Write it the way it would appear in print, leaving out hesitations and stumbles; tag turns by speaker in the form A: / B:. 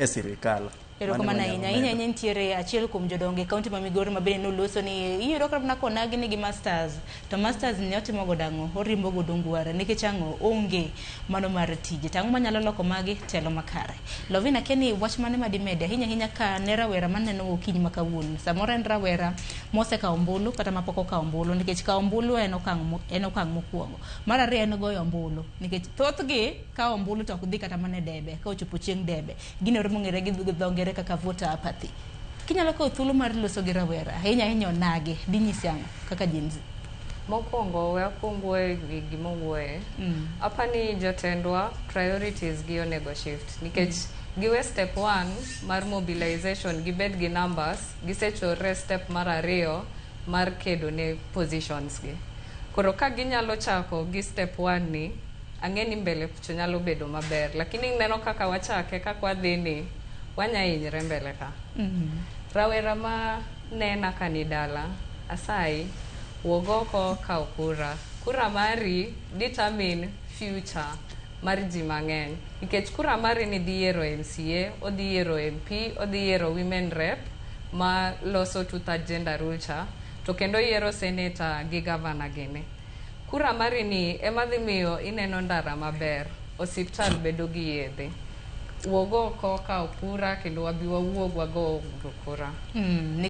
A: e sirikal.
B: Erokamano ahinya. Ahinya ahinya nitiere achiel kuom jodongo e kaunti ma Migori ma bende noloso ni iyudo kata mana konagi nigi masters to masters ni otimo godo ang'o? Orimbo godo ngwara nikech ang'o? Onge mano mar tije. To ang'o manyalo loko magi? Telo makare. Lovina Kenny, wach mane ma dimedi ahinya ahinya ka ne rawera maneno okinyi ma kawuono? Samoro en rawera mosekawo ombulu kata mapok okawo ombulu nikech kawo ombulu en okang' en okang' mokwongo. Mar ariyo en goyo ombulu nikech thothgi kawo ombulu to ok dhi kata mana e debe ka ochopo chieng' debe. Gino mong'ere gi dho ngere kaka voter apathy. Kinyalo kawo thuolo mar loso gi rawera ahinya ahinya onagi dinyisi ang'o kaka Gen Z?
C: Mokwongo we akwong wuoyo e wi gima owuoye. Apani jotendwa priorities gi onego shift nikech giwe step one mar mobilization gibed gi numbers gisechorre step mar ariyo mar kedo ne positions gi. Koro ka ginyalo chako gi step one ni ang'e ni mbele kucho nyalo bedo maber lakini ineno kaka wachake kaka wadhi ni wanya hinyre mbele ka. Rawera ma nena ka ni dala asayi wuog oko kaw kura. Kura mari determine future mar ji mang'eny nikech kura mari ni dhi yiero MCA, odhi yiero MP, odhi yiero women rep ma loso two third gender rule cha to kendo yiero senator gi governor gini. Kura mari ni ema dhi miyo ineno ndara maber, osiptal bedo gi yedhe. Wuog oko kaw kura kendo wabi wawuog wago kura.